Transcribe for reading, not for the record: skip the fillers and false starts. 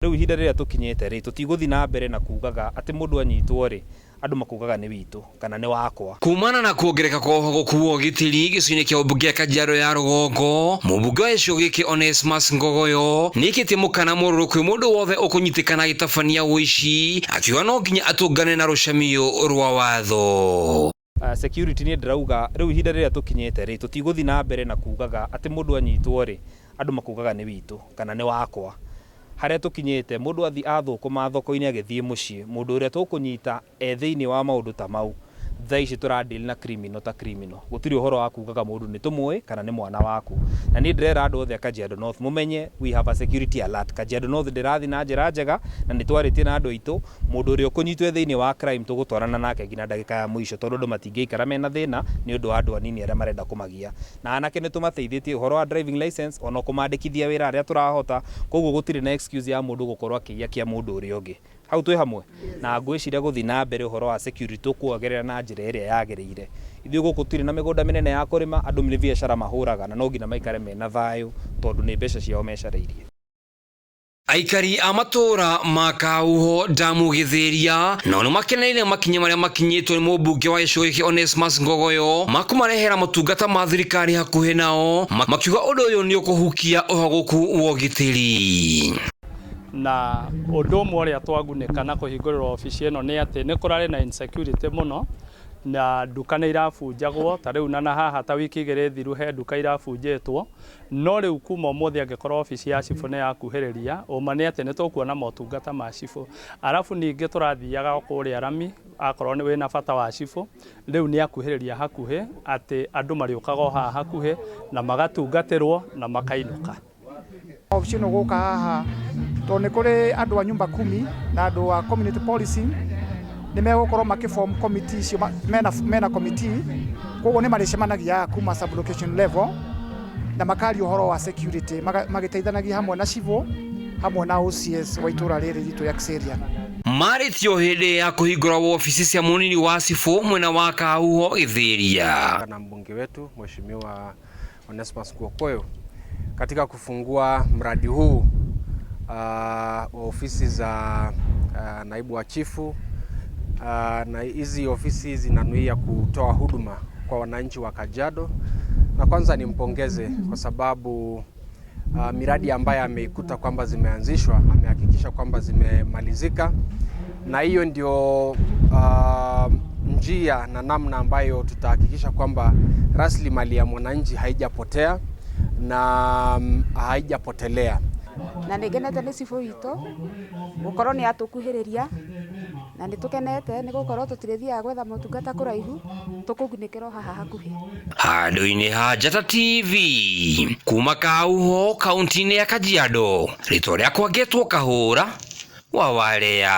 Rĩu ihinda rĩrĩa tũkinyĩte rĩ, tũtigũthiĩ na mbere na kugaga atĩ mũndũ anyitwo rĩ, andũ makugaga nĩ witũ kana nĩ wakwa. Kumana na kuongereka kwa ũhagũku wa ũgitĩri gĩcigo-inĩ kĩa ũmbunge ya Kajiado ya rũgongo, mũmbunge wa gĩcigo gĩkĩ Onesmus Ngogoyo nĩaikĩtie mũkana mũrũrũ kwĩ mũndũ wothe ũkũnyitĩkana agĩtabania ũici, akiuga no nginya atũngane na rũcamiũ rwa watho. Security niĩ ndĩrauga rĩu ihinda rĩrĩa tũkinyĩte rĩ, tũtigũthiĩ na mbere na kugaga atĩ mũndũ anyitwo rĩ, andũ makugaga nĩ witũ kana nĩ wakwa. Harĩa tũkinyĩte, mũndũ athiĩ athũkũma thoko-inĩ agĩthiĩ mũciĩ, mũndũ ũrĩa tũkũnyita e thĩinĩ wa maũndũ ta mau, thaa ici tũra deal na criminal ta criminal. Gũtirĩ ũhoro wa kugaga mũndũ nĩ tũmũĩ kana nĩ mwana waku. Na niĩ ndĩrera andũ othe a Kajiado North mũmenye we have a security alert. Kajiado North ndĩrathiĩ na njĩra njega na nĩ twarĩtie na andũ aitũ, mũndũ ũrĩa ũkũnyitwo e thĩinĩ wa crime tũgũtwarana nake nginya ndagĩka ya mũico tondũ andũ matingĩikara mena thĩna nĩ ũndũ wa andũ anini arĩa marenda kũmagia. Na anake nĩ tũmateithĩtie ũhoro wa driving license ona kũmandĩkithia wĩra arĩa tũrahota, koguo gũtirĩ na excuse ya mũndũ gũkorwo akĩiya kĩa mũndũ ũrĩa ũngĩ. Hau twĩ hamwe? Na ngwĩciria gũthiĩ na mbere ũhoro wa security tũkuongerera na njĩra ĩrĩa yagĩrĩire. Ithuĩ gũkũ tũtirĩ na mĩgũnda mĩnene ya kũrĩma, andũ nĩ biacara mahũraga na no nginya maikare mena thayũ tondũ nĩ mbeca ciao mecarĩirie. Aikari a matũũra ma Kauho Damu Gĩthĩria nao nĩ makeneire makinya marĩa makinyĩtwo nĩ mũmbunge wa gĩcigo gĩkĩ Onesmus Ngogoyo ma kũmarehera motungata ma thirikari hakuhĩ nao, makiuga ũndũ ũyũ nĩ ũkũhukia ũhagũku wa ũgitĩri. Na ũndũ ũmwe ũrĩa twagunĩka na kũhingũrĩrwo obici ĩno nĩ atĩ nĩ kũrarĩ na insecurity mũno na nduka nĩ irabunjagwo ta rĩu na haha ta wiki 2 thiru he nduka irabunjĩtwo, no rĩu kuma ũmũthĩ angĩkorwo obici ya cibũ nĩ yakuhĩrĩria, ũma nĩ atĩ nĩ tũkuona motungata ma cibũ. Arabu ningĩ tũrathiaga kũrĩa rami akorwo nĩ wĩna bata wa cibũ, rĩu nĩ akuhĩrĩria hakuhĩ atĩ andũ marĩũkaga o haha hakuhĩ na magatungatĩrwo na makainũka. Obici ĩno gũka haha tondũ nĩ kũrĩ andũ a nyumba kumi na andũ a community policing nĩ megũkorwo makĩ form committee icio mena committee, koguo nĩ marĩcemanagia kuma sub location level na makaria ũhoro wa security magĩteithanagia hamwe na civil hamwe na OCS wa itũra rĩrĩ ritũ rĩa Kiserian. Marĩtio hĩndĩ ya kũhingũra wobici cia mũnini wa cibũ mwena wa Kahuho Gĩthĩria. Na mbunge wetu Mheshimiwa Onesmus Ngogoyo katika kufungua mradi huu wa ofisi za naibu wa chifu na hizi ofisi zinanuia kutoa huduma kwa wananchi wa Kajiado, na kwanza nimpongeze kwa sababu miradi ambayo ameikuta kwamba zimeanzishwa amehakikisha kwamba zimemalizika, na hiyo ndio njia na namna ambayo tutahakikisha kwamba rasilimali ya mwananchi haijapotea na haijapotelea. Na nĩ ngenete nĩ cibũ witũ gũkorwo nĩ atũkuhĩrĩria na nĩ tũkenete nĩ gũkorwo tũtirĩthiaga gwetha motungata kũraihu, tũkũgunĩkĩra o haha hakuhĩ. Handũ-inĩ ha Njata TV kuma Kauho kaunti-inĩ ya Kajiado, rĩtwa rĩakwa ngetwo Kahũra wa Warea.